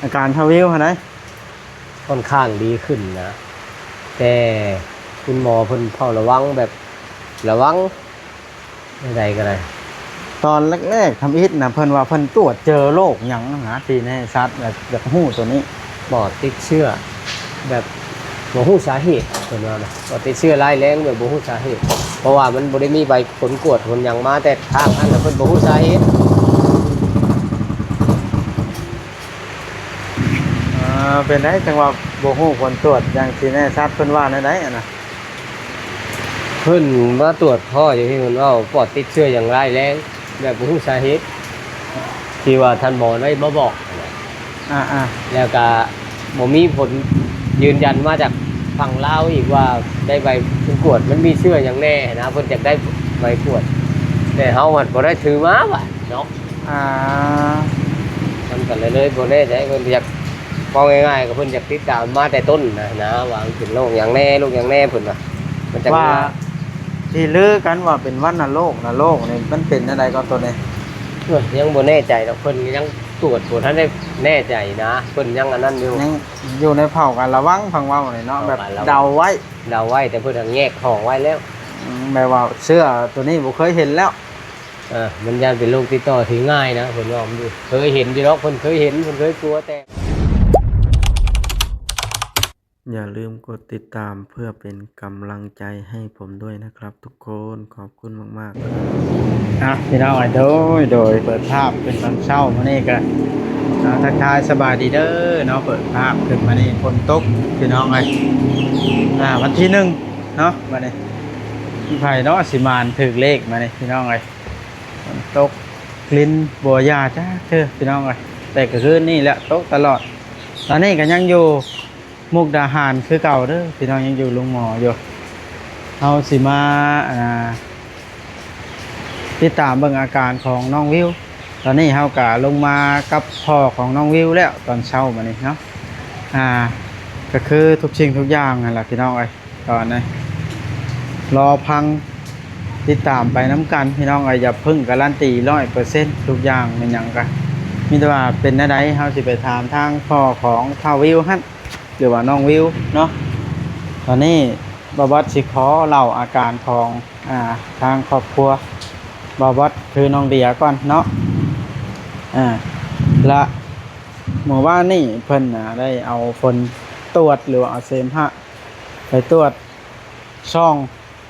ອາການທ້າວວິວຫັ້ນໃດ? ຂ້ອນຂ້າງດີຂຶ້ນນະ ແຕ່ຄຸນໝໍເພິ່ນເຝົ້າລະວັງແບບລະວັງ ແນວໃດກໍໄດ້. ຕອນແລກໆ ທຳອິດນະ ເພິ່ນວ່າເພິ່ນກວດເຈີໂລກຫຍັງນະ ທີ່ແນ່ຊັດ ແບບຢາກຮູ້ໂຕນີ້. ປອດຕິດເຊື້ອ ແບບບໍ່ຮູ້ສາເຫດ ເພິ່ນວ່ານະ ປອດຕິດເຊື້ອຮ້າຍແຮງແບບບໍ່ຮູ້ສາເຫດ ເພາະວ່າມັນບໍ່ໄດ້ມີໃບຜົນກວດຜົນຫຍັງມາແຕ່ທາງນັ້ນ ແລ້ວເພິ່ນບໍ່ຮູ້ສາເຫດ. ເອີ ເປັນໄດ ຈັ່ງວ່າບໍ່ຮູ້ຜົນກວດຢ່າງທີ່ແນ່ຊັດ ເພິ່ນວ່າແນວໃດຫັ້ນນະ? ເພິ່ນມາກວດພໍຢູ່ ທີ່ເພິ່ນເວົ້າປອດຕິດເຊື້ອຢ່າງຮ້າຍແຮງ ແບບບໍ່ຮູ້ສາເຫດ ທີ່ວ່າທ່ານໝໍໄດ້ມາບອກຫັ້ນນະ. ອ່າໆ ແລ້ວກະບໍ່ມີຜົນຢືນຢັນມາຈາກຝັ່ງລາວອີກວ່າໄດ້ໃບກວດມັນມີເຊື້ອຫຍັງແນ່ນະ ເພິ່ນຢາກໄດ້ໃບກວດ ແຕ່ເຮົາພັດບໍ່ໄດ້ຖືມາບາດເນາະ. ອ່າ ມັນກໍເລີຍບໍ່ແນ່ໃຈ ເພິ່ນຢາກ ເວົ້າງ່າຍໆ ກໍເພິ່ນຢາກຕິດຕາມມາແຕ່ຕົ້ນນະ ນະ ວ່າມັນເປັນໂລກຫຍັງແນ່ ໂລກຫຍັງແນ່ ເພິ່ນວ່າ ມັນຈະ ວ່າທີ່ລືກັນວ່າເປັນວັນນະໂລກ ນະໂລກນີ້ມັນເປັນແນວໃດກໍໂຕນີ້? ເອີ ຍັງບໍ່ແນ່ໃຈດອກ ເພິ່ນຍັງກວດບໍ່ທັນໄດ້ແນ່ໃຈນະ ເພິ່ນຍັງອັນນັ້ນຢູ່ ຍັງຢູ່ໃນເຜົ່າການລະວັງ ຟັງເວົ້ານີ້ເນາະ ເຂົ້າ ແບບ ການລະວັງ ເດົາໄວ້ ເດົາໄວ້ ແຕ່ເພິ່ນຫາກແຍກຫ້ອງໄວ້ແລ້ວ. ອືມ ແບບວ່າເຊື້ອໂຕນີ້ບໍ່ເຄີຍເຫັນແລ້ວ. ເອີ ມັນຢ້ານເປັນໂລກຕິດຕໍ່ທີ່ງ່າຍນະ ເພິ່ນວ່າມັນຢູ່ ເຄີຍເຫັນຢູ່ດອກ ເພິ່ນເຄີຍເຫັນ ເພິ່ນເຄີຍກົວແຕ່ ຢ່າລືມກົດຕິດຕາມເພື່ອເປັນກຳລັງໃຈໃຫ້ຜົມດ້ວຍນະຄັບທຸກຄົນ ຂອບຄຸນມາກໆ ອ່ະ ພີ່ນ້ອງເອີຍ ໂດຍ ໂດຍ ເປີດພາບເປັນຕອນເຊົ້າມື້ນີ້ກະ ອ່າ ທັກທາຍສະບາຍດີເດີເນາະ ເປີດພາບຂຶ້ນມານີ້ຝົນຕົກ ພີ່ນ້ອງເອີຍ ອ່າ ວັນທີໜຶ່ງເນາະ ບາດນີ້ ມີໃຜເນາະຊິມານຖືກເລກບາດນີ້ ພີ່ນ້ອງເອີຍ. ຝົນຕົກ ລິນບໍ່ຢ່າຈັກເທື່ອ ພີ່ນ້ອງເອີຍ ແຕ່ກະຄືນນີ້ແຫຼະ ຕົກຕະຫຼອດ. ຕອນນີ້ກະຍັງຢູ່ມຸກດາຫານຄືເກົ່າເດີ ພີ່ນ້ອງ ຍັງຢູ່ໂຮງໝໍຢູ່. ເຮົາຊິມາ ອ່າ ຕິດຕາມເບິ່ງອາການຂອງນ້ອງວິວ. ຕອນນີ້ເຮົາກະລົງມາກັບພໍ່ຂອງນ້ອງວິວແລ້ວ ຕອນເຊົ້າມານີ້ເນາະ ອ່າ ກະຄືທຸກສິ່ງທຸກຢ່າງຫັ້ນລະ ພີ່ນ້ອງເອີຍ. ຕອນນີ້ລໍຟັງ ຕິດຕາມໄປນຳກັນ ພີ່ນ້ອງເອີຍ ຢ່າເພິ່ງກາຣັນຕີຮ້ອຍເປີເຊັນ ທຸກຢ່າງແມ່ນຫຍັງກະ ມີແຕ່ວ່າເປັນແນວໃດ ເຮົາຊິໄປຖາມທາງພໍ່ຂອງທ້າວວິວຫັ້ນ ຫຼືວ່ານ້ອງວິວເນາະ. ຕອນນີ້ບ່າວບອດຊິຂໍເລົ່າອາການຂອງ ອ່າ ທາງຄອບຄົວບ່າວບອດ ຄືນ້ອງເດຍກ່ອນເນາະ ອ່າ ລະມື້ວານນີ້ເພິ່ນນະໄດ້ເອົາຜົນກວດ ຫຼືວ່າເອົາເສມຫະໄປກວດ ສ່ອງ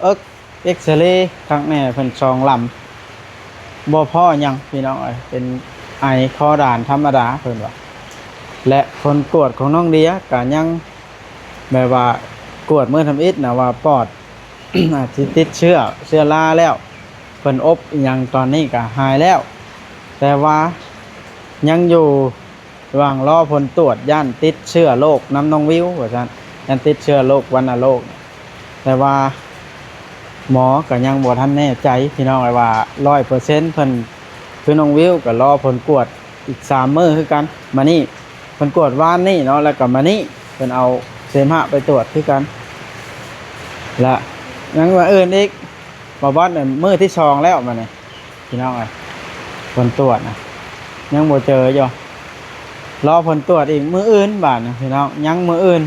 ເອິກ ເອັກສະເລຄັກແນ່ ເພິ່ນສ່ອງລຳ ບໍ່ພໍຫຍັງ ພີ່ນ້ອງເອີຍ ເປັນໄອຄໍດ່ານທຳມະດາ ເພິ່ນວ່າ ແລະ ຜົນກວດຂອງນ້ອງເດຍກະຍັງ ແບບວ່າກວດມື້ທຳອິດນະວ່າປອດ ອາດຊິຕິດເຊື້ອ ເຊື້ອລາແລ້ວ ເພິ່ນອົບອີ່ຫຍັງຕອນນີ້ກະຫາຍແລ້ວ ແຕ່ວ່າຍັງຢູ່ ລະຫວ່າງລໍຜົນກວດ ຢ້ານຕິດເຊື້ອໂລກນຳນ້ອງວິວວ່າຊັ້ນ ຢ້ານຕິດເຊື້ອໂລກວັນນະໂລກ ແຕ່ວ່າໝໍກະຍັງບໍ່ທັນແນ່ໃຈ ພີ່ນ້ອງເອີຍ ວ່າຮ້ອຍເປີເຊັນ ເພິ່ນ ຄືນ້ອງວິວກະລໍຜົນກວດອີກສາມມື້ຄືກັນ. ມານີ້ເພິ່ນກວດວານນີ້ເນາະ ແລ້ວກະມານີ້ເພິ່ນເອົາເສມຫະໄປກວດຄືກັນ ແລະ ຍັງມື້ອື່ນອີກ ໝໍບອດນີ້ມື້ທີສອງແລ້ວມານີ້ ພີ່ນ້ອງເອີຍ ຜົນກວດນະ ຍັງບໍ່ເຈີຢູ່ ລໍຜົນກວດອີກມື້ອື່ນບາດນີ້ ພີ່ນ້ອງ ຍັງມື້ອື່ນ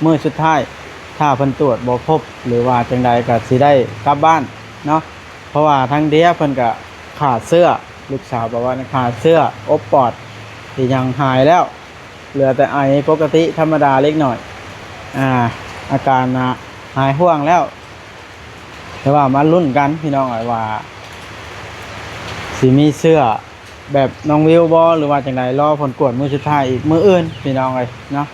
ມື້ສຸດທ້າຍ ຖ້າເພິ່ນກວດບໍ່ພົບ ຫຼືວ່າຈັ່ງໃດກະຊິໄດ້ກັບບ້ານເນາະ ເພາະວ່າທາງເດຍເພິ່ນກະຂາດເຊື້ອ ລູກສາວບອກວ່າຂາດເຊື້ອ ອົບປອດ ອີ່ຫຍັງຫາຍແລ້ວ ເຫຼືອແຕ່ໄອປົກກະຕິທຳມະດາເລັກນ້ອຍ ອາ ອາການນະຫາຍຫ່ວງແລ້ວ. ແຕ່ວ່າມາລຸ້ນກັນ ພີ່ນ້ອງເອີຍ ວ່າຊິມີເຊື້ອແບບນ້ອງວິວບໍ່ ຫຼືວ່າຈັ່ງໃດ ລໍຜົນກວດມື້ສຸດທ້າຍອີກມື້ອື່ນ ພີ່ນ້ອງເອີຍເນາະ.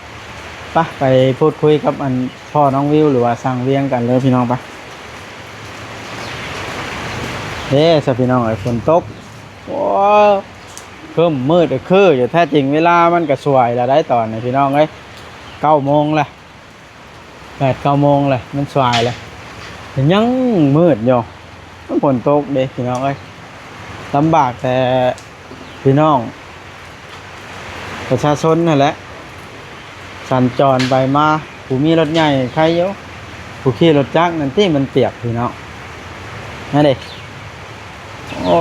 ປະ ໄປພູດຄຸຍກັບອັນພໍ່ນ້ອງວິວ ຫຼືວ່າຊ່າງວຽງກັນເລີຍ ພີ່ນ້ອງ ປະ. ເດ້ຊະ ພີ່ນ້ອງເອີຍ ຝົນຕົກ ໂອ້ ຄຶ້ມມືດຄືຢູ່ ແທ້ຈິງເວລາມັນກະສວາຍແລ້ວໄດ໋ຕອນນີ້ ພີ່ນ້ອງເອີຍ ເກົ້າໂມງແລ້ວ ແປດເກົ້າໂມງແລ້ວ ມັນສວາຍແລ້ວ ແຕ່ຍັງມືດຢູ່ ມັນຝົນຕົກເດ້ ພີ່ນ້ອງເອີຍ. ລຳບາກແຕ່ພີ່ນ້ອງປະຊາຊົນຫັ້ນແຫຼະ ສັນຈອນໄປມາ ຜູ້ມີລົດໃຫຍ່ໄຄຢູ່ ຜູ້ຂີ່ລົດຈັກນັ້ນຕິ ມັນປຽກ ພີ່ນ້ອງ ນັ້ນເດ້. ໂອ້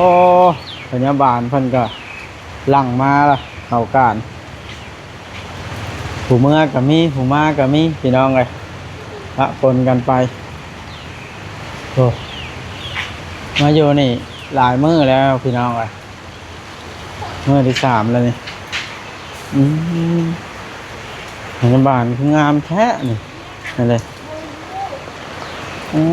ພະຍາບານເພິ່ນກະຫຼັ່ງມາລະ ເຂົ້າການ ຜູ້ເມືອກໍມີ ຜູ້ມາກໍມີ ພີ່ນ້ອງເອີຍ ປະປົນກັນໄປ. ໂອ້ ມາຢູ່ນີ້ຫຼາຍມື້ແລ້ວ ພີ່ນ້ອງເອີຍ ມື້ທີສາມແລ້ວນີ້. ອືມ ພະຍາບານຄືງາມແທ້ນີ້. ນັ້ນເດ້. ໂອ້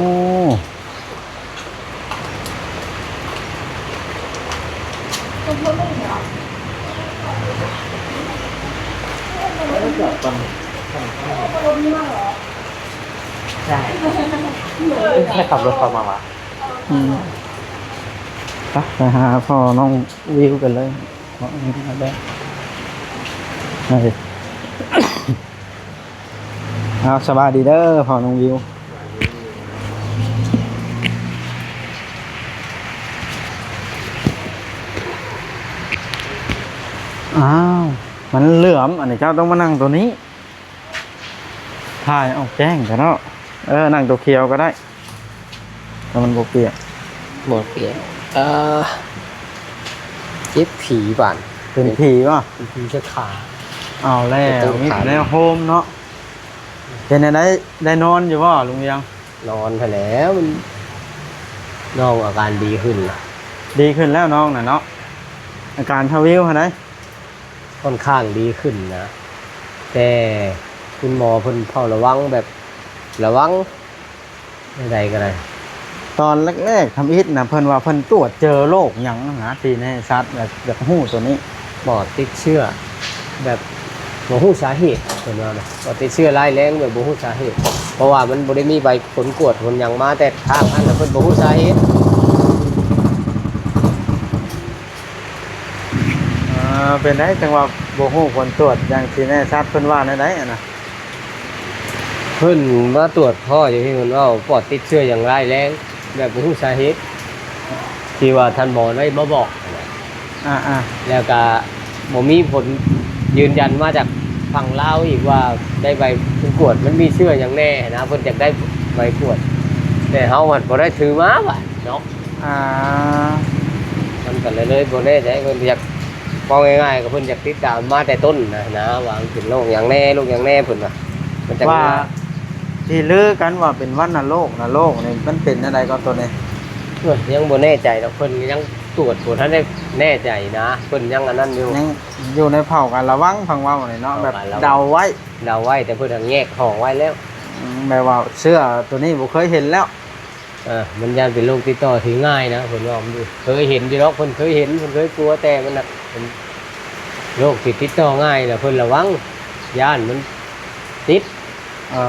ໃຊ່ ໃຫ້ຂັບລົດເຂົ້າມາວະ? ອືມ ໄປ ໄປຫາພໍ່ນ້ອງວິວກັນເລີຍ. ເອົາ ສະບາຍດີເດີພໍ່ນ້ອງວິວ. ອ້າວ ມັນເຫຼືອມ ອັນນີ້ເຈົ້າຕ້ອງມານັ່ງໂຕນີ້ ຖ່າຍອອກແຈ້ງກະເນາະ. ເອີ ນັ່ງໂຕຂຽວກະໄດ້ ຖ້າມັນບໍ່ປຽກ. ບໍ່ປຽກ ເອີ ເຈັບຜີບາດ ເປັນຜີບໍ່? ເປັນຜີເສຍຂາ. ເອົາແລ້ວ ມີແນວໂຮມເນາະ. ເປັນແນວໃດ ໄດ້ນອນຢູ່ບໍ່ລຸງວຽງ? ນອນຫັ້ນແຫຼະ ມັນ ນ້ອງອາການດີຂຶ້ນລະ. ດີຂຶ້ນແລ້ວນ້ອງນະເນາະ. ອາການທ້າວວິວຫັ້ນໃດ? ຄ່ອນຂ້າງດີຂຶ້ນນະ ແຕ່ຄຸນໝໍເພິ່ນເຝົ້າລະວັງ ແບບລະວັງ ແນວໃດກໍໄດ້. ຕອນແລກໆ ທຳອິດນະ ເພິ່ນວ່າເພິ່ນກວດເຈີໂລກຫຍັງນະ ທີ່ແນ່ຊັດ ແບບຢາກຮູ້ໂຕນີ້. ປອດຕິດເຊື້ອແບບບໍ່ຮູ້ສາເຫດ ເພິ່ນວ່ານະ ປອດຕິດເຊື້ອຮ້າຍແຮງແບບບໍ່ຮູ້ສາເຫດ ເພາະວ່າມັນບໍ່ໄດ້ມີໃບຜົນກວດຜົນຫຍັງມາແຕ່ທາງນັ້ນ ແລ້ວເພິ່ນບໍ່ຮູ້ສາເຫດ. ເອີ ເປັນໃດຈັ່ງວ່າບໍ່ຮູ້ຜົນກວດຢ່າງທີ່ແນ່ຊັດ ເພິ່ນວ່າແນວໃດຫັ້ນນະ? ເພິ່ນມາກວດພໍ້ຢູ່ທີ່ເພິ່ນເວົ້າ ປອດຕິດເຊື້ອຢ່າງຮ້າຍແຮງ ແບບບໍ່ຮູ້ສາເຫດ ທີ່ວ່າທ່ານໝໍໄດ້ມາບອກຫັ້ນນະ. ອ່າໆ ແລ້ວກະບໍ່ມີຜົນຢືນຢັນມາຈາກຝັ່ງລາວອີກວ່າໄດ້ໃບກວດ ມັນມີເຊື້ອຫຍັງແນ່ຫັ້ນນະ ເພິ່ນຢາກໄດ້ໃບກວດ ແຕ່ເຮົາມັນບໍ່ໄດ້ຖືມາບາດເນາະ. ອ່າ ມັນກໍເລີຍ ເລີຍບໍ່ແນ່ໃຈ ເພິ່ນຢາກ ເວົ້າງ່າຍໆ ກໍເພິ່ນຢາກຕິດຕາມມາແຕ່ຕົ້ນນະ ນະ ວ່າມັນເປັນໂລກຫຍັງແນ່ ໂລກຫຍັງແນ່ ເພິ່ນວ່າ ມັນຈະວ່າ ທີ່ລືກັນວ່າເປັນວັນນະໂລກ ນະໂລກນີ້ ມັນເປັນແນວໃດກໍໂຕນີ້? ໂອ້ຍ ຍັງບໍ່ແນ່ໃຈດອກ ເພິ່ນຍັງກວດບໍ່ທັນໄດ້ແນ່ໃຈນະ ເພິ່ນຍັງອັນນັ້ນຢູ່ ຍັງຢູ່ໃນເຜົ່າການລະວັງ ຟັງເວົ້ານີ້ເນາະ ເຂົ້າ ແບບ ການລະວັງ ເດົາໄວ້ ເດົາໄວ້ ແຕ່ເພິ່ນແຍກຫ້ອງໄວ້ແລ້ວ. ອືມ ແບບວ່າເຊື້ອໂຕນີ້ບໍ່ເຄີຍເຫັນແລ້ວ. ເອີ ມັນຢ້ານເປັນໂລກຕິດຕໍ່ທີ່ງ່າຍນະ ເພິ່ນວ່າ ເຄີຍເຫັນຢູ່ດອກ ເພິ່ນເຄີຍເຫັນ ເພິ່ນເຄີຍກົວ ແຕ່ມັນນະ ເປັນໂລກທີ່ຕິດຕໍ່ງ່າຍ ແລ້ວເພິ່ນລະວັງ ຢ້ານມັນຕິດ. ເອີ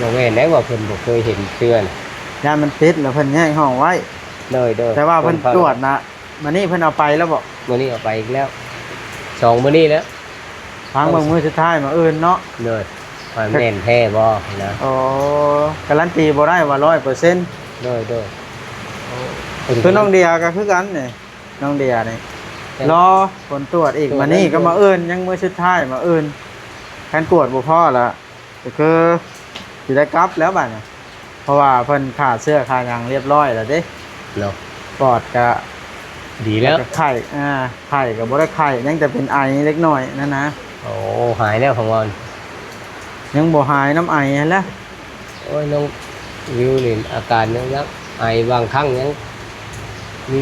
ບໍ່ແມ່ນໄດ໋ວ່າເພິ່ນບໍ່ເຄີຍເຫັນເທື່ອນະ ຢ້ານມັນຕິດ ແລ້ວເພິ່ນແຍກຫ້ອງໄວ້. ໂດຍໆ ແຕ່ວ່າເພິ່ນກວດນະ ມື້ນີ້ເພິ່ນເອົາໄປແລ້ວບໍ? ມື້ນີ້ເອົາໄປອີກແລ້ວ ສອງມື້ນີ້ແລ້ວ. ຟັງເບິ່ງມື້ສຸດທ້າຍມື້ອື່ນເນາະ. ໂດຍ ວ່າແມ່ນແທ້ບໍ່ນະ. ໂອ້ ກາຣັນຕີບໍ່ໄດ້ວ່າຮ້ອຍເປີເຊັນ. ໂດຍໆ ຄືນ້ອງເດຍກໍຄືກັນນີ້ ນ້ອງເດຍນີ້ ແຕ່ ລໍຜົນກວດອີກ ກວດ ມື້ນີ້ ແລ້ວ ກໍມື້ອື່ນ ຍັງມື້ສຸດທ້າຍມື້ອື່ນ ຄັນກວດບໍ່ພໍລະ ກໍຄືຊິໄດ້ກັບແລ້ວບາດນີ້ ເພາະວ່າເພິ່ນຂ້າເຊື້ອຂ້າຫຍັງຮຽບຮ້ອຍແລ້ວເດ້ເນາະ. ປອດກະດີແລ້ວ ແລ້ວກະໄຂ້ ອ່າ ໄຂ້ກະບໍ່ໄດ້ໄຂ້ ຍັງແຕ່ເປັນໄອເລັກນ້ອຍນັ້ນນະ. ໂອ້ ຫາຍແລ້ວຂອງເຮົາ ຍັງບໍ່ຫາຍນຳໄອຫັ້ນແຫຼະ. ໂອ້ຍ ນ້ອງວິວນີ້ອາການຍັງ ຍັງໄອ ບາງຄັ້ງຍັງມີ.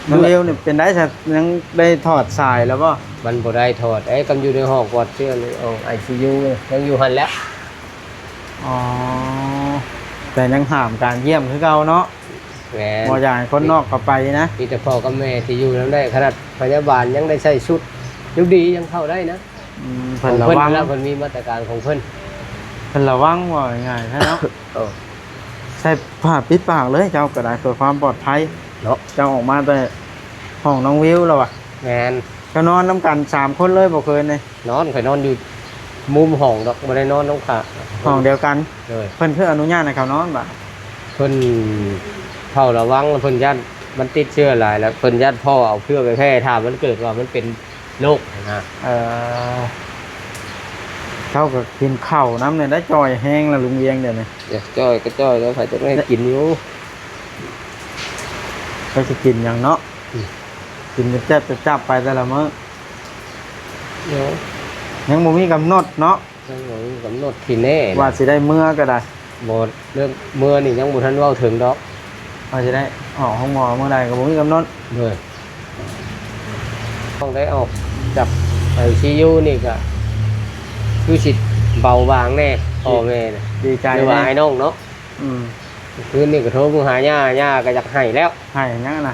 ນ້ອງວິວນີ້ເປັນໄດຊະ ຍັງໄດ້ຖອດສາຍແລ້ວບໍ່? ມັນບໍ່ໄດ້ຖອດເດ້ ຄັນຢູ່ໃນຫ້ອງປອດເຊື້ອນີ້ ຫ້ອງໄອຊີຢູ ຍັງຢູ່ຫັ້ນແຫຼະ. ອໍ ແຕ່ຍັງຫ້າມການຢ້ຽມຄືເກົ່າເນາະ. ແມ່ນ ບໍ່ຢາກໃຫ້ຄົນນອກເຂົ້າໄປນະ. ມີແຕ່ພໍ່ກັບແມ່ທີ່ຢູ່ນຳໄດ້ ຂະໜາດພະຍາບານຍັງໄດ້ໃສ່ຊຸດຢູ່ດີຍັງເຂົ້າໄດ້ນະ. ອືມ ເພິ່ນລະວັງ ເພິ່ນລະ ເພິ່ນມີມາດຕະການຂອງເພິ່ນ ເພິ່ນລະວັງ ເວົ້າງ່າຍໆ ຊະເນາະ. ເອີ ໃສ່ຜ້າປິດປາກເລີຍ ເຈົ້າກໍໄດ້ ເພື່ອຄວາມປອດໄພເນາະ. ເຈົ້າອອກມາແຕ່ຫ້ອງນ້ອງວິວແລ້ວຫວາ? ແມ່ນ ເຈົ້ານອນນຳກັນສາມຄົນເລີຍບໍ່ຄືນນີ້? ນອນ ຂ້ອຍນອນຢູ່ມຸມຫ້ອງດອກ ບໍ່ໄດ້ນອນນຳຂ້າ ຫ້ອງດຽວກັນ. ໂດຍ ເພິ່ນຄືອະນຸຍາດໃຫ້ເຂົານອນບາດ? ເພິ່ນເຝົ້າລະວັງ ເພິ່ນຢ້ານມັນຕິດເຊື້ອຫຼາຍ ແລ້ວເພິ່ນຢ້ານພໍ່ເອົາເຊື້ອໄປແຜ່ ຖ້າມັນເກີດວ່າມັນເປັນໂລກຫັ້ນນະ. ເອີ ເຈົ້າກໍກິນເຂົ້ານຳແດ່ ຈ່ອຍແຮງລະລຸງວຽງດຽວນີ້. ຢາກຈ່ອຍກໍຈ່ອຍແລ້ວ ໃຜຈະໄດ້ກິນຢູ່. ເຈົ້າຊິກິນຫຍັງເນາະ? ອືມ ກິນແຊບໆ ໄປແຕ່ລະມື້. ໂດຍ ຍັງບໍ່ມີກຳນົດເນາະ ຍັງບໍ່ມີກຳນົດທີ່ແນ່ນະ ວ່າຊິໄດ້ເມືອກໍໄດ້ ບໍ່ ເລື່ອງເມືອນີ້ຍັງບໍ່ທັນເວົ້າເຖິງດອກ ວ່າຊິໄດ້ອອກໂຮງໝໍເມື່ອໃດກໍບໍ່ມີກຳນົດ ໂດຍ ຕ້ອງໄດ້ອອກຈາກໄອຊີຢູນີ້ກໍຄືຊິເບົາບາງແນ່ ພໍ່ແມ່ນະ ດີໃຈ ຫຼືວ່າ ແນ່ ອ້າຍນ້ອງເນາະ ອືມ ຄືນນີ້ກໍໂທມາຫາຍ່າ ຍ່າກໍຢາກໄຫ້ແລ້ວ ໄຫ້ຫຍັງນະ?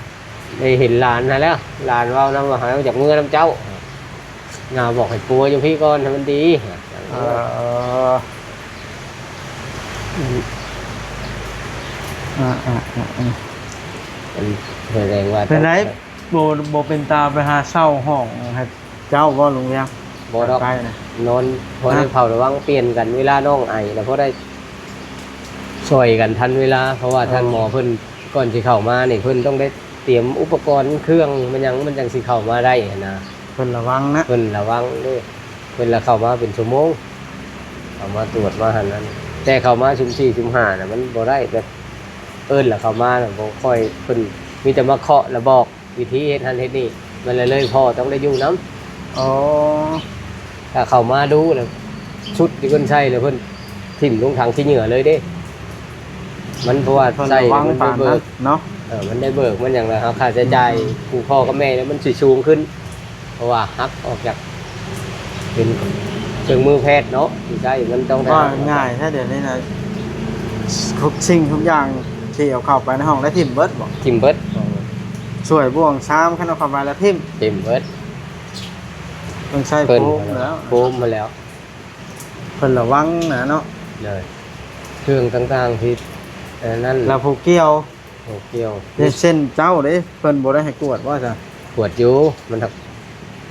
ໄດ້ເຫັນຫຼານຫັ້ນແຫຼະ ຫຼານເວົ້ານຳວ່າໃຫ້ອອກຈາກເມືອນຳເຈົ້າ ຍ່າບອກໃຫ້ປົວຢູ່ພີ້ກ່ອນໃຫ້ມັນດີ ເອີ ເອີ ເອີ ອັນແສດງວ່າ ເປັນໄດ ບໍ່ ບໍ່ເປັນຕາໄປຫາເຊົ່າຫ້ອງໃຫ້ ເຈົ້າບໍ່ລຸງວຽງ? ບໍ່ດອກ ໄປນະ ນອນພໍໄດ້ ຮະ? ເຝົ້າລະວັງປ່ຽນກັນ ເວລານ້ອງໄອ ແລ້ວພໍໄດ້ຊ່ອຍກັນທັນເວລາ ເພາະວ່າ ອໍ ທ່ານໝໍເພິ່ນ ກ່ອນຊິເຂົ້າມານີ້ ເພິ່ນຕ້ອງໄດ້ຕຽມອຸປະກອນເຄື່ອງ ມັນຫຍັງ ມັນຈັ່ງຊິເຂົ້າມາໄດ້ຫັ້ນນະ ເພິ່ນລະວັງນະ ເພິ່ນລະວັງເດ້ ເພິ່ນລະເຂົ້າມາເປັນຊົ່ວໂມງ ເຂົ້າມາຕວດມາຫັ້ນນັ້ນ ແຕ່ເຂົ້າມາຊຸມສີ່ຊຸມຫ້ານະ ມັນບໍ່ໄດ້ ແບບເອີ້ນລະເຂົ້າມານະ ບໍ່ຄ່ອຍ ເພິ່ນມີແຕ່ມາເຄາະລະບອກ ວິທີເຮັດຫັ້ນເຮັດນີ້ ມັນລະເລີຍພໍຕ້ອງໄດ້ຢູ່ນຳ ອໍ ຖ້າເຂົ້າມາດຸແລ້ວ ຊຸດທີ່ເພິ່ນໃສ່ແລ້ວ ເພິ່ນຖິ້ມລົງຖັງຂີ້ເຫຍື້ອເລີຍເດ້ ມັນເພາະວ່າໃສ່ ເພິ່ນລະວັງປານນັ້ນເນາະ ເອີ ມັນໄດ້ເບີກ ມັນຫຍັງແລ້ວ ເຮົາຄ່າໃຊ້ຈ່າຍ ອືມ ຜູ້ພໍ່ກັບແມ່ແລ້ວ ມັນຊິສູງຂຶ້ນ ເພາະວ່າຫັກອອກຈາກ ເປັນເຄື່ອງມືແພດເນາະ ທີ່ໃຊ້ມັນຕ້ອງໄດ້ ວ່າງ່າຍແທ້ ດຽວນີ້ນະ ທຸກສິ່ງທຸກຢ່າງທີ່ເອົາເຂົ້າໄປໃນຫ້ອງໄດ້ຖິ້ມເບິດບໍ? ຖິ້ມເບິດ ຖ້ວຍບ່ວງຊາມ ຄັນເອົາເຂົ້າໄປແລ້ວຖິ້ມ ຖິ້ມເບິດ ຕ້ອງໃຊ້ໂຟມແລ້ວ ໂຟມມາແລ້ວ ເພິ່ນລະວັງນະເນາະ ໂດຍ ເຄື່ອງຕ່າງໆທີ່ ອັນນັ້ນ ແລ້ວຜູ້ກ່ຽວ ຜູ້ກ່ຽວ ເຊັ່ນເຈົ້າເດ້ ເພິ່ນບໍ່ໄດ້ໃຫ້ກວດບໍ່ຊະ? ກວດຢູ່ ມັນທັງ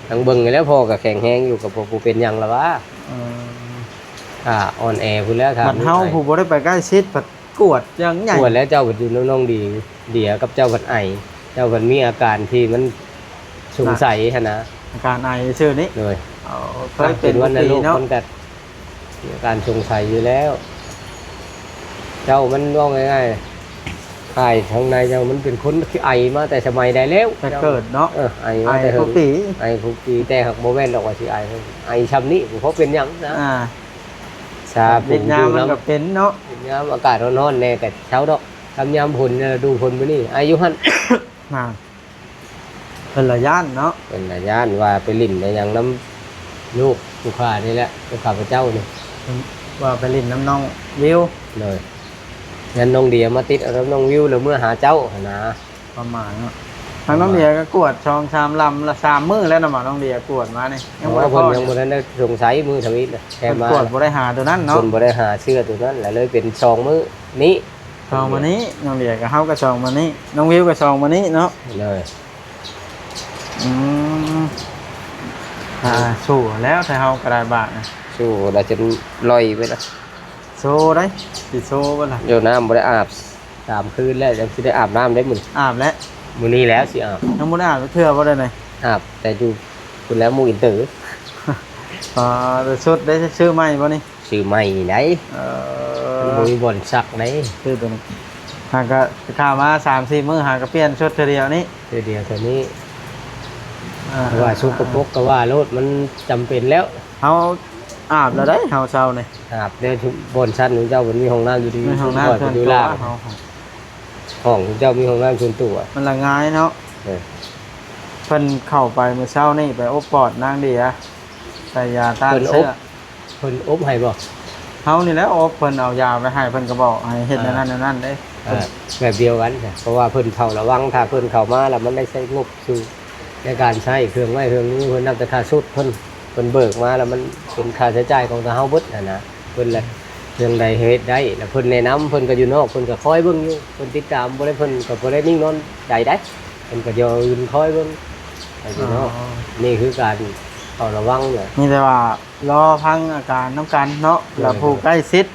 ທັງເບິ່ງນີ້ແຫຼະ ພໍ່ກໍແຂງແຮງຢູ່ ກໍບໍ່ ບໍ່ເປັນຫຍັງລະຫວາ ອືມ ຖ້າອ່ອນແອພຸ້ນແລ້ວ ຖ້າ ບັດເຮົາຜູ້ບໍ່ໄດ້ໄປໃກ້ຊິດ ພັດກວດຢ່າງໃຫຍ່ ກວດແລ້ວ ເຈົ້າພັດຢູ່ນຳນ້ອງດີ ເດຍກັບເຈົ້າພັດໄອ ເຈົ້າພັດມີອາການທີ່ມັນສົງໄສຫັ້ນນະ ອາການໄອຊື່ນີ້ ໂດຍ ເອີ ເຄີຍເປັນທຸກປີເນາະ ມັນກໍ ມີອາການສົງໄສຢູ່ແລ້ວ ເຈົ້າມັນເວົ້າງ່າຍໆ ຖ່າຍທາງໃນເຈົ້າມັນເປັນຄົນທີ່ໄອມາແຕ່ສະໄໝໃດແລ້ວ ແຕ່ເກີດເນາະ ເອີ ໄອມາແຕ່ ໄອທຸກປີ ເຫິງ ໄອທຸກປີ ແຕ່ຫາກບໍ່ແມ່ນດອກວ່າຊິໄອ ໄອຊ່ຳນີ້ບໍ່ພໍເປັນຫຍັງນະ ອ່າ ຊາ ເວດຍາມມັນກໍເປັນເນາະ ເວດຍາມອາກາດຮ້ອນໆແດ່ກໍເຊົາດອກ ຄັນຍາມຝົນ ລະດູຝົນມື້ນີ້ໄອຢູ່ຫັ້ນ ນັ້ນ ເພິ່ນລະຢ້ານເນາະ ເພິ່ນລະຢ້ານວ່າໄປຫຼິ້ນໄປຫຍັງນຳລູກຜູ້ຂ້ານີ້ແຫຼະ ຂອງຂ້າພະເຈົ້ານີ້ ວ່າໄປຫຼິ້ນນຳນ້ອງວິວ ໂດຍ ຢ້ານນ້ອງເດຍມາຕິດເອົານຳນ້ອງວິວ ແລ້ວເມືອຫາເຈົ້າຫັ້ນນາ ປະມານເນາະ ທາງນ້ອງເດຍກໍກວດສອງສາມລຳລະ ສາມມື້ແລ້ວນະ ນ້ອງເດຍກວດມານີ້ ຍັງບໍ່ໄດ້ພໍ ຍັງບໍ່ທັນໄດ້ສົງໄສມື້ທຳອິດນະ ແຕ່ມາ ເພິ່ນກວດບໍ່ໄດ້ຫາໂຕນັ້ນເນາະ ເພິ່ນບໍ່ໄດ້ຫາເຊື້ອໂຕນັ້ນ ລະເລີຍເປັນສອງມື້ນີ້ ສອງມື້ນີ້ ນ້ອງເດຍກັບເຮົາກໍສອງມື້ນີ້ ນ້ອງວິວກໍສອງມື້ນີ້ເນາະ ໂດຍ ອືມ ອ່າ ສູ້ແລ້ວ ແຕ່ເຮົາກໍໄດ້ບາດນະ ສູ້ແລ້ວຈົນລ່ອຍໄປລະ ໂຊໄດ໋ ຊິໂຊບໍ່ລະ ໂຍ ນ້ຳບໍ່ໄດ້ອາບສາມຄືນແລ້ວ ຍັງຊິໄດ້ອາບນ້ຳໄດ້ມື້ນີ້ ອາບແລ້ວ ມື້ນີ້ແລ້ວຊິອາບ ຍັງບໍ່ໄດ້ອາບເທື່ອບໍ່ໄດ້ນະ ອາບແຕ່ຢູ່ພຸ້ນແລ້ວ ໝູ່ອິນເຕີ ອ່າ ແຕ່ຊຸດໄດ້ຊື້ໃໝ່ບໍ່ນີ້? ຊື້ໃໝ່ນີ້ໃດ ເອີ ມັນບໍ່ມີບ່ອນຊັກໃດ ຊື້ໂຕນີ້ ຫາກະຂ້າມາສາມສີ່ມື້ ຫາກະປ່ຽນຊຸດເທື່ອດຽວນີ້ ເທື່ອດຽວເທົ່ານີ້ ອ່າ ວ່າສົກກະປົກກໍວ່າໂລດ ມັນຈຳເປັນແລ້ວ ເຮົາອາບແລ້ວໃດ ເຮົາເຊົານີ້ ອາບແລ້ວ ບ່ອນຊັ້ນຂອງເຈົ້າມັນມີຫ້ອງນ້ຳຢູ່ດີ ມີຫ້ອງນ້ຳສ່ວນຕົວ ຫ້ອງຂອງເຈົ້າມີຫ້ອງນ້ຳສ່ວນຕົວ ມັນລະງ່າຍເນາະ ເອີ ເພິ່ນເຂົ້າໄປມື້ເຊົ້ານີ້ ໄປອົບປອດນາງເດຍ ໃສ່ຢາຕ້ານເຊື້ອ ເພິ່ນອົບໃຫ້ບໍ່? ເຮົານີ້ແຫຼະອົບ ເພິ່ນເອົາຢາໄປໃຫ້ ເພິ່ນກໍບອກໃຫ້ເຮັດແນວນັ້ນແນວນັ້ນເດ້ ເອີ ແບບດຽວກັນ ເພາະວ່າເພິ່ນເຝົ້າລະວັງ ຖ້າເພິ່ນເຂົ້າມາແລ້ວມັນໄດ້ໃຊ້ງົບສູງໃນການໃຊ້ເຄື່ອງໄມ້ເຄື່ອງມື ເພິ່ນນັບແຕ່ຄ່າຊຸດເພິ່ນ ເພິ່ນເບີກມາແລ້ວມັນເປັນຄ່າໃຊ້ຈ່າຍຂອງທາງເຮົາເບິດຫັ້ນນະ ເພິ່ນລະເລື່ອງໃດເຮັດໄດ້ ແລ້ວເພິ່ນແນະນຳ ເພິ່ນກໍຢູ່ນອກ ເພິ່ນກໍຄອຍເບິ່ງຢູ່ ເພິ່ນຕິດຕາມບໍ່ໄດ້ ເພິ່ນກໍບໍ່ໄດ້ນິ່ງນອນໃຈໃດ ເພິ່ນກໍຢືນຄອຍເບິ່ງ ໄປຢູ່ນອກ ອໍ ນີ້ຄືການເຝົ້າລະວັງແຫຼະ ມີແຕ່ວ່າ ລໍຟັງອາການນຳກັນເນາະ ໂດຍ ແລ້ວຜູ້ໃກ້ຊິດ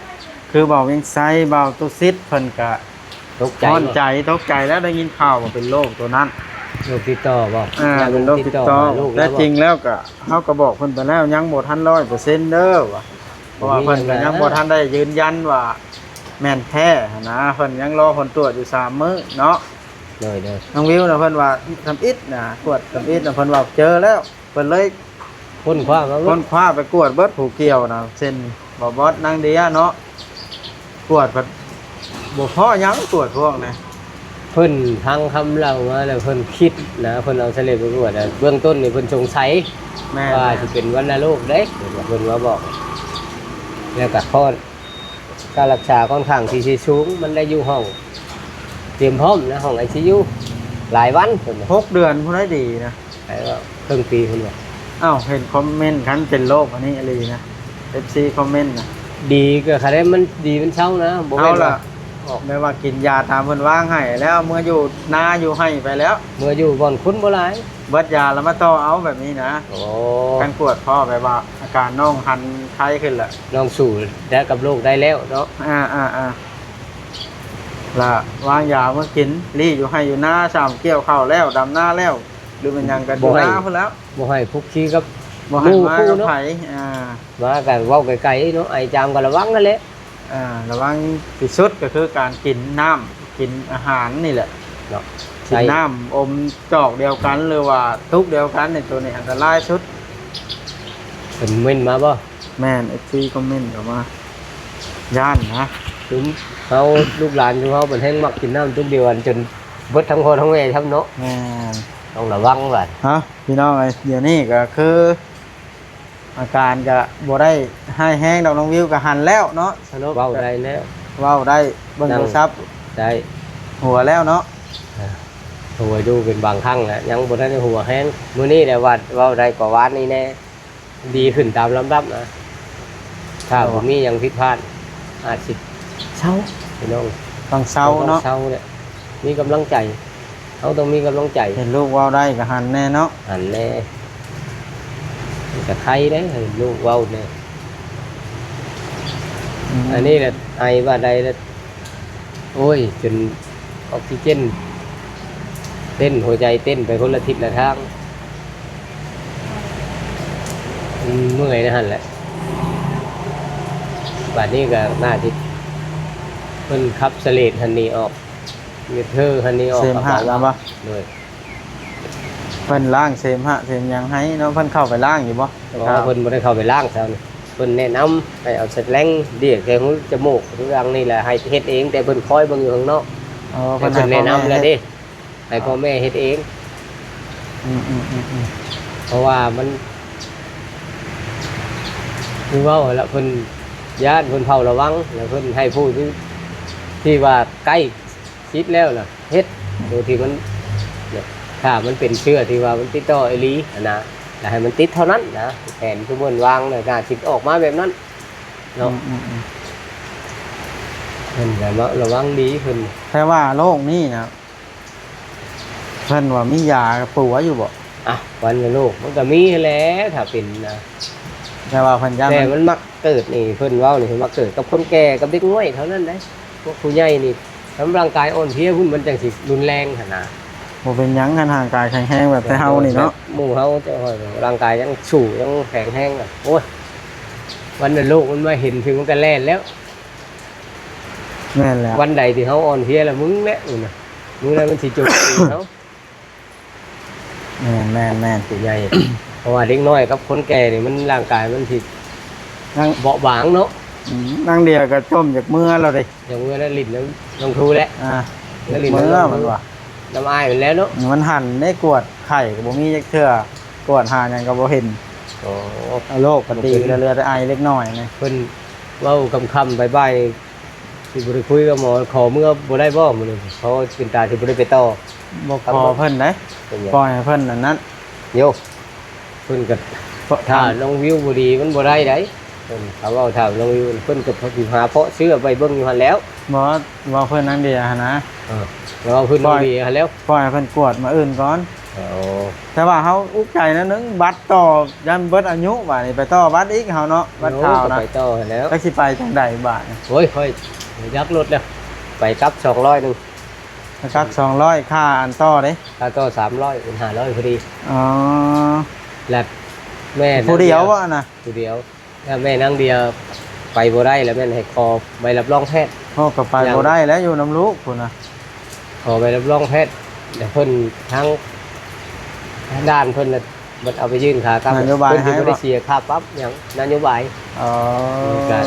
ຄືບ່າວວຽງໄຊ ບ່າວຕຸສິດ ເພິ່ນກະ ຕົກໃຈ ຮ້ອນໃຈ ບໍ່? ຕົກໃຈແລ້ວໄດ້ຍິນຂ່າວວ່າເປັນໂລກໂຕນັ້ນ ໂລກຕິດຕໍ່ບໍ່? ອ່າ ເປັນໂລກຕິດຕໍ່ ແຕ່ຈິງແລ້ວກະ ເຮົາກະບອກເພິ່ນໄປແລ້ວ ຍັງບໍ່ທັນຮ້ອຍເປີເຊັນເດີວ່າ ເພາະວ່າເພິ່ນກະຍັງບໍ່ທັນໄດ້ຢືນຢັນວ່າແມ່ນແທ້ຫັ້ນນະ ເພິ່ນຍັງລໍຜົນກວດຢູ່ສາມມື້ເນາະ ໂດຍ ໂດຍ ນ້ອງວິວນະ ເພິ່ນວ່າທຳອິດນະ ກວດທຳອິດນະ ເພິ່ນວ່າເຈີແລ້ວ ເພິ່ນເລີຍ ຄົ້ນຄວ້າມາເບິດ ຄົ້ນຄວ້າໄປກວດເບິດຜູ້ກ່ຽວນະ ເຊັ່ນ ບໍ່ບອດ ນາງເດຍເນາະ ກວດພັດບໍ່ພໍຫຍັງ ກວດພວກນະ ເພິ່ນຟັງຄຳເລົ່າມາແລ້ວເພິ່ນຄິດນະ ເພິ່ນເອົາສະເລັດໄປກວດ ເບື້ອງຕົ້ນນີ້ເພິ່ນສົງໄສ ແມ່ນ ວ່າຊິເປັນວັນນະໂລກເດ້ ເພິ່ນວ່າ ເພິ່ນມາບອກ ແລ້ວກະຄອດ ການລັກສາຂ້ອນຂ້າງທີ່ຊິສູງ ມັນໄດ້ຢູ່ຫ້ອງຕຽມພ້ອມນະ ຫ້ອງໄອຊີຢູ ຫຼາຍວັນເພິ່ນວ່າ ຫົກເດືອນພຸ້ນໄດ໋ດີນະ ຫຼາຍວ່າເຄິ່ງປີພຸ້ນວ່າ ອ້າວ ເຫັນຄອມເມັນ ຄັນເປັນໂລກອັນນີ້ອີ່ຫຼີນະ ເອັຟຊີຄອມເມັນນະ ດີກໍຄັນໄດ້ມັນດີມັນເຊົານະ ບໍ່ແມ່ນວ່າ ແບບວ່າກິນຢາຕາມເພິ່ນວາງໃຫ້ ແລ້ວເມືອຢູ່ນາຢູ່ໄຮ່ໄປແລ້ວ ເມືອຢູ່ບ່ອນຄົນບໍ່ຫຼາຍ ເບິດຢາແລ້ວມາຕໍ່ເອົາແບບນີ້ນະ ໂອ້ ການກວດພໍແບບວ່າອາການນ້ອງຫັນໄຄຂຶ້ນລະ ນ້ອງສູ້ໄດ້ກັບໂລກໄດ້ແລ້ວເນາະ ອ່າໆໆ ລະວາງຢາມາກິນ ລີ້ຢູ່ໄຮ່ຢູ່ນາ ຊ່ຳກ່ຽວເຂົ້າແລ້ວ ດຳນາແລ້ວ ຫຼືແມ່ນຫຍັງກໍຢູ່ນາພຸ້ນແລ້ວ ບໍ່ໃຫ້ຄຸກຄີກັບ ບໍ່ໃຫ້ມາກັບໃຜ ອ່າ ມາກໍເວົ້າໄກໆເນາະ ໄອຈາມກໍລະວັງຫັ້ນແຫຼະ ອ່າ ລະວັງທີ່ສຸດກໍຄືການກິນນ້ຳ ກິນອາຫານນີ້ແຫຼະເນາະ ກິນນ້ຳອົມຈອກດຽວກັນ ຫຼືວ່າຕຸກດຽວກັນນີ້ ໂຕນີ້ອັນຕະລາຍສຸດ ເພິ່ນເມັ້ນມາບໍ່? ແມ່ນ ເອັຟຊີຄອມເມັນເຂົ້າມາ ຢ້ານນະ ຊຸມເຮົາ ລູກຫຼານຊຸມເຮົາເພິ່ນແຮ່ງມັກກິນນ້ຳຕຸກດຽວກັນ ຈົນເບິດທັງພໍ່ທັງແມ່ຊ້ຳເນາະ ແມ່ນ ຕ້ອງລະວັງບາດ ເອົ້າ ພີ່ນ້ອງເອີຍ ດຽວນີ້ກໍຄື ອາການກະບໍ່ໄດ້ຮ້າຍແຮງດອກ ນ້ອງວິວກະຫັນແລ້ວເນາະ ສະຫຼຸບ ເວົ້າໄດ້ແລ້ວ ເວົ້າໄດ້ ເບິ່ງໂທລະສັບ ໄດ້ ຫົວແລ້ວເນາະ ຫົວຢູ່ເປັນບາງຄັ້ງແຫຼະ ຍັງບໍ່ທັນໄດ້ຫົວແຮງ ມື້ນີ້ແຫຼະວ່າເວົ້າໄດ້ກວ່າວານນີ້ແດ່ ດີຂຶ້ນຕາມລຳດັບນະ ຖ້າບໍ່ມີຫຍັງຜິດພາດ ອາດຊິເຊົາ ພີ່ນ້ອງ ຕ້ອງເຊົາເນາະ ເຊົາແຫຼະ ມີກຳລັງໃຈ ເຮົາຕ້ອງມີກຳລັງໃຈ ເຫັນລູກເວົ້າໄດ້ກໍຫັນແດ່ເນາະ ຫັນແດ່ ມັນກໍໄຄເດ້ ໃຫ້ລູກເວົ້າແດ່ ອືມ ອັນນີ້ແຫຼະ ໄອບາດໃດລະ ໂອ້ຍ ຈົນອອກຊີເຈນເຕັ້ນ ຫົວໃຈເຕັ້ນໄປຄົນລະທິດລະທາງ ມັນເມື່ອຍໃນຫັ້ນແຫຼະ ບາດນີ້ກໍໜ້າຊິ ເພິ່ນຂັບສະເລດຫັ້ນນີ້ອອກ ເມັດເທີຫັ້ນນີ້ອອກ ເສມຫະນະບໍ່? ໂດຍ ເພິ່ນລ້າງເສມຫະເສມຫຍັງໃຫ້ເນາະ ເພິ່ນເຂົ້າໄປລ້າງຢູ່ບໍ່? ອໍ ເພິ່ນບໍ່ໄດ້ເຂົ້າໄປລ້າງເຊົ້ານີ້ ເພິ່ນແນະນຳໃຫ້ເອົາສະແລັງເລຍກໃສ່ຮູຈະມູກ ຄືຫຍັງນີ້ແຫຼະ ໃຫ້ເຮັດເອງ ແຕ່ເພິ່ນຄອຍເບິ່ງຢູ່ຂ້າງນອກ ອໍ ເພິ່ນແນະນຳແລ້ວເດ້ ໃຫ້ພໍ່ແມ່ເຮັດເອງ ອືມໆໆໆ ເພາະວ່າມັນ ຄືເວົ້າຫັ້ນລະ ເພິ່ນຢ້ານ ເພິ່ນເຝົ້າລະວັງ ແລ້ວເພິ່ນໃຫ້ຜູ້ທີ່ ທີ່ວ່າໃກ້ຊິດແລ້ວລະເຮັດ ໂຕທີ່ມັນ ຖ້າມັນເປັນເຊື້ອທີ່ວ່າມັນຕິດຕໍ່ອີ່ຫຼີຫັ້ນນະ ລະໃຫ້ມັນຕິດເທົ່ານັ້ນນະ ແຜນຄືເພິ່ນວາງນະ ໜ້າຊິອອກມາແບບນັ້ນເນາະ ອືມໆໆ ເພິ່ນກະລະວັງດີເພິ່ນ ແຕ່ວ່າໂລກນີ້ນະ ເພິ່ນວ່າມີຢາປົວຢູ່ບໍ່? ອ່ະ ວັນນະໂລກມັນກໍມີຫັ້ນແຫຼະ ຖ້າເປັນນະ ແຕ່ວ່າເພິ່ນຢ້ານ ແຕ່ມັນມັກເກີດນີ້ ເພິ່ນເວົ້ານີ້ ມັກເກີດກັບຄົນແກ່ ກັບເດັກນ້ອຍເທົ່ານັ້ນເດ້ ພວກຜູ້ໃຫຍ່ນີ້ ຄັນຮ່າງກາຍອ່ອນເພຍພຸ້ນ ມັນຈັ່ງຊິຮຸນແຮງຫັ້ນນະ ບໍ່ເປັນຫຍັງ ຄັນຮ່າງກາຍແຂງແຮງແບບແຕ່ເຮົານີ້ເນາະ ແບບໝູ່ເຮົາ ເຈົ້າຮ່າງກາຍຍັງສູ້ ຍັງແຂງແຮງ ໂອ້ຍ ວັນນະໂລກມັນມາເຫັນ ຄືມັນກໍແລ່ນແລ້ວ ແມ່ນແລ້ວ ວັນໃດທີ່ເຮົາອ່ອນເພຍລະມຶງແຫຼະ ມື້ນະ ມື້ນັ້ນມັນຊິຈົບເຮົາ ແມ່ນໆໆ ຊິໃຫຍ່ ເພາະວ່າເດັກນ້ອຍກັບຄົນແກ່ນີ້ມັນ ຮ່າງກາຍມັນຊິຍັງເບາະບາງເນາະ ອືມ ນາງເດຍກໍຈົ່ມຢາກເມືອແລ້ວເດ້ ຢາກເມືອແລ້ວ ຫຼິ້ນນຳນ້ອງທູແຫຼະ ອ່າ ຫຼິ້ນນຳນ້ອງທູ ມັນວ່າ ນຳອ້າຍມັນແຫຼະເນາະ ມັນຫັນໄດ້ກວດໄຂ້ກໍບໍ່ມີຈັກເທື່ອ ກວດຫາຫຍັງກໍບໍ່ເຫັນ ໂອ້ ໂລກກໍຕີ ເຫຼືອແຕ່ໄອເລັກນ້ອຍນີ້ ເພິ່ນເວົ້າຄ່ຳໆ ບ່າຍໆ ຊິບໍ່ໄດ້ຄຸຍກັບໝໍ ຂໍເມືອບໍ່ໄດ້ບໍ່ມື້ນີ້ ເພາະວ່າເປັນຕາຊິບໍ່ໄດ້ໄປຕໍ່ ບໍ່ຂໍເພິ່ນໄດ໋ ເປັນຫຍັງ ປ່ອຍໃຫ້ເພິ່ນອັນນັ້ນ ໂຍ ເພິ່ນກໍ ຖ້ານ້ອງວິວບໍ່ດີມັນບໍ່ໄດ້ໃດ໋ ເພິ່ນ ຖ້າເວົ້າ ຖ້ານ້ອງວິວ ເພິ່ນກໍຊິຫາເພາະເຊື້ອໄປເບິ່ງຢູ່ຫັ້ນແລ້ວ ບໍ່ ເວົ້າເພິ່ນນາງເດຍຫັ້ນນະ ເອີ ເວົ້າເພິ່ນນາງເດຍຫັ້ນແລ້ວ ປ່ອຍໃຫ້ເພິ່ນກວດມື້ອື່ນກ່ອນ ໂອ້ ແຕ່ວ່າເຮົາອຸກໃຈໜ້ອຍໜຶ່ງ ບັດຕໍ່ຢ້ານເບິດອາຍຸ ບາດນີ້ໄປຕໍ່ບັດອີກເຮົາເນາະ ບັດຂາວນະ ໄປຕໍ່ຫັ້ນແລ້ວ ຈັກຊິໄປຈັ່ງໃດບາດນີ້ ໂອ້ຍ ຂ້ອຍຢາກລົດແລ້ວ ໄປກັບສອງຮ້ອຍໜຶ່ງ ໄປກັບສອງຮ້ອຍ ຄ່າອັນຕໍ່ເດ້ ຄ່າຕໍ່ສາມຮ້ອຍ ເປັນຫ້າຮ້ອຍພໍດີ ອໍ ແລ້ວແມ່ ຜູ້ດຽວບໍ່ນະ? ຜູ້ດຽວ ຖ້າແມ່ນາງເດຍໄປບໍ່ໄດ້ ແລ້ວແມ່ນໃຫ້ຂໍໃບຮັບຮອງແພດ ເຮົາກໍໄປບໍ່ໄດ້ແລ້ວ ຢູ່ນຳລູກພຸ້ນນະ ຂໍໃບຮັບຮອງແພດ ແລ້ວເພິ່ນທາງ ທາງດ່ານເພິ່ນນະ ມັນເອົາໄປຍື່ນຄ່າປັບ ນະໂຍບາຍ ເພິ່ນຊິບໍ່ໄດ້ ໃຫ້ບໍ່ ເສຍຄ່າປັບຫຍັງ ນະໂຍບາຍ. ອໍ ກໍ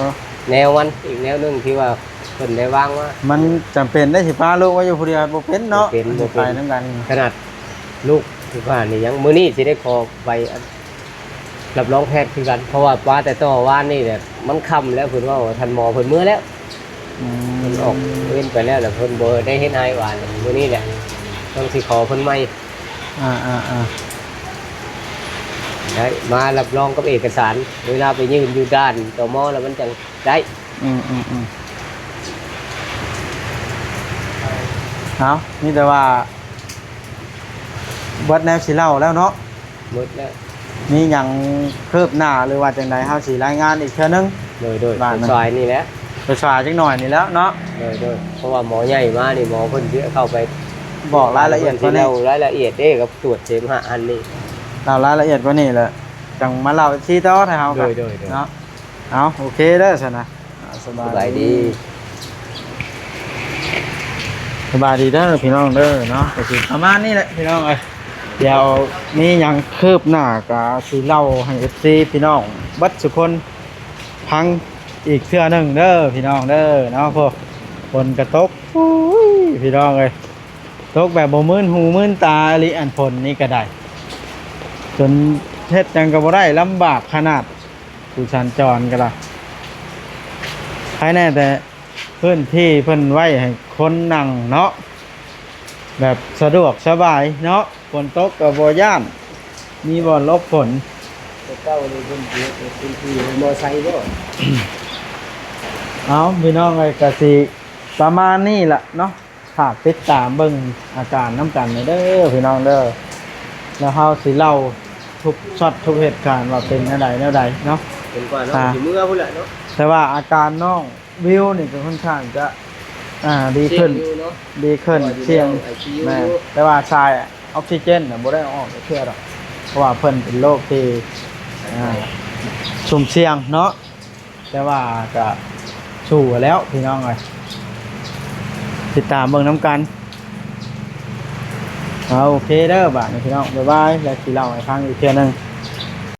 ແນວມັນ ອີກແນວໜຶ່ງທີ່ວ່າເພິ່ນໄດ້ວາງມາ ມັນຈຳເປັນໄດ້ຊິພາລູກໄວ້ຢູ່ຜູ້ດຽວບໍ່ເປັນເນາະ ບໍ່ເປັນ ມັນຊິໄປນຳກັນ. ຂະໜາດລູກຢູ່ບ້ານນີ້ຍັງ ມື້ນີ້ຊິໄດ້ຂໍໃບ ອັນ ຮັບຮອງແພດຄືກັນ ເພາະວ່າປາແຕ່ຕໍ່ວານນີ້ແຫຼະ ມັນຄ່ຳແລ້ວ ເພິ່ນເວົ້າວ່າທ່ານໝໍເພິ່ນເມືອແລ້ວ ອືມ ເພິ່ນອອກເວນໄປແລ້ວ ແລ້ວເພິ່ນບໍ່ໄດ້ເຮັດໃຫ້ວານ ມື້ນີ້ແຫຼະ ຕ້ອງຊິຂໍເພິ່ນໃໝ່. ອ່າໆ ໄດ້ມາຮັບຮອງກັບເອກະສານ ເວລາໄປຍື່ນຢູ່ດ່ານ ຕມ ແລ້ວມັນຈັ່ງໄດ້. ອືມໆໆ ເອົາ ມີແຕ່ວ່າເບິດແນວຊິເລົ່າແລ້ວເນາະ ໝົດແລ້ວ ມີຫຍັງຄືບໜ້າ ຫຼືວ່າຈັ່ງໃດ ເຮົາຊິລາຍງານອີກເທື່ອໜຶ່ງ. ໂດຍໆ ບາດນັ້ນ ສາຍໆນີ້ແຫຼະ ສາຍໆຈັກໜ້ອຍນີ້ແຫຼະເນາະ. ໂດຍໆ ເພາະວ່າໝໍໃຫຍ່ມານີ້ ໝໍເພິ່ນຊິເຂົ້າໄປບອກລາຍລະອຽດ ເພິ່ນຊິເລົ່າລາຍລະອຽດເດ້ ກັບຕວດເສມະອັນນີ້ ເລົ່າລາຍລະອຽດກວ່ານີ້ແຫຼະ ຈັ່ງມາເລົ່າ ເອັຟຊີ ຕໍ່ໃຫ້ເຮົາ ໂດຍໆໆ ເນາະ. ເອົາ ໂອເຄເດີຊັ້ນນະ ອ່າ ສະບາຍ ສະບາຍດີ ດີ ສະບາຍດີເດີພີ່ນ້ອງເດີເນາະ ກໍຊິປະມານນີ້ແຫຼະພີ່ນ້ອງເອີຍ ດຽວມີຫຍັງຄືບໜ້າກໍຊິເລົ່າໃຫ້ເອັຟຊີພີ່ນ້ອງເບິດສຸຄົນຟັງອີກເທື່ອໜຶ່ງເດີພີ່ນ້ອງເດີເນາະ. ໂອ້ ຝົນກໍຕົກ ໂອ້ຍ ພີ່ນ້ອງເອີຍ ຕົກແບບບໍ່ມື່ນຫູມື່ນຕາອີ່ຫຼີ ອັນຝົນນີ້ກໍໄດ້ ຈົນເຮັດຫຍັງກໍບໍ່ໄດ້ ລຳບາກຂະໜາດ ຜູ້ສັນຈອນກໍໄດ້ ໃຜແນ່ແຕ່ພື້ນທີ່ເພິ່ນໄວ້ໃຫ້ຄົນນັ່ງເນາະ ແບບສະດວກສະບາຍເນາະ ຝົນຕົກກໍບໍ່ຢ້ານ ມີບ່ອນຫຼົບຝົນ. ແຕ່ເກົ່ານີ້ເພິ່ນເຮັດເປັນພື້ນທີ່ມໍໄຊບໍ? ເອົາ ພີ່ນ້ອງເອີຍ ກະຊິປະມານນີ້ລະເນາະ ຝາກຕິດຕາມເບິ່ງອາການນຳກັນເດີພີ່ນ້ອງເດີ ແລ້ວເຮົາຊິເລົ່າທຸກຊັອດທຸກເຫດການວ່າເປັນແນວໃດແນວໃດເນາະ ຈົນກວ່ານ້ອງ ອ່າ ຊິເມືອພຸ້ນແຫຼະເນາະ. ແຕ່ວ່າອາການນ້ອງວິວນີ້ກໍຄ່ອນຂ້າງຈະ ອ່າ ດີຂຶ້ນ ສ່ຽງຢູ່ເນາະ ດີຂຶ້ນ ເພາະວ່າຢູ່ ສ່ຽງ ໃນຫ້ອງໄອຊີຢູ ແມ່ນ ຢູ່ ແຕ່ວ່າສາຍອອກຊີເຈນນະບໍ່ໄດ້ເອົາອອກຈັກເທື່ອດອກ ເພາະວ່າເພິ່ນເປັນໂລກທີ່ ອ່າ ຊຸ່ມສ່ຽງເນາະ. ແຕ່ວ່າກະສູ້ແລ້ວພີ່ນ້ອງເອີຍ ຕິດຕາມເບິ່ງນຳກັນ. ເອົາ ໂອເຄເດີ ບາດນີ້ພີ່ນ້ອງ ບາຍບາຍ ແລ້ວຊິເລົ່າໃຫ້ຟັງອີກເທື່ອໜຶ່ງ.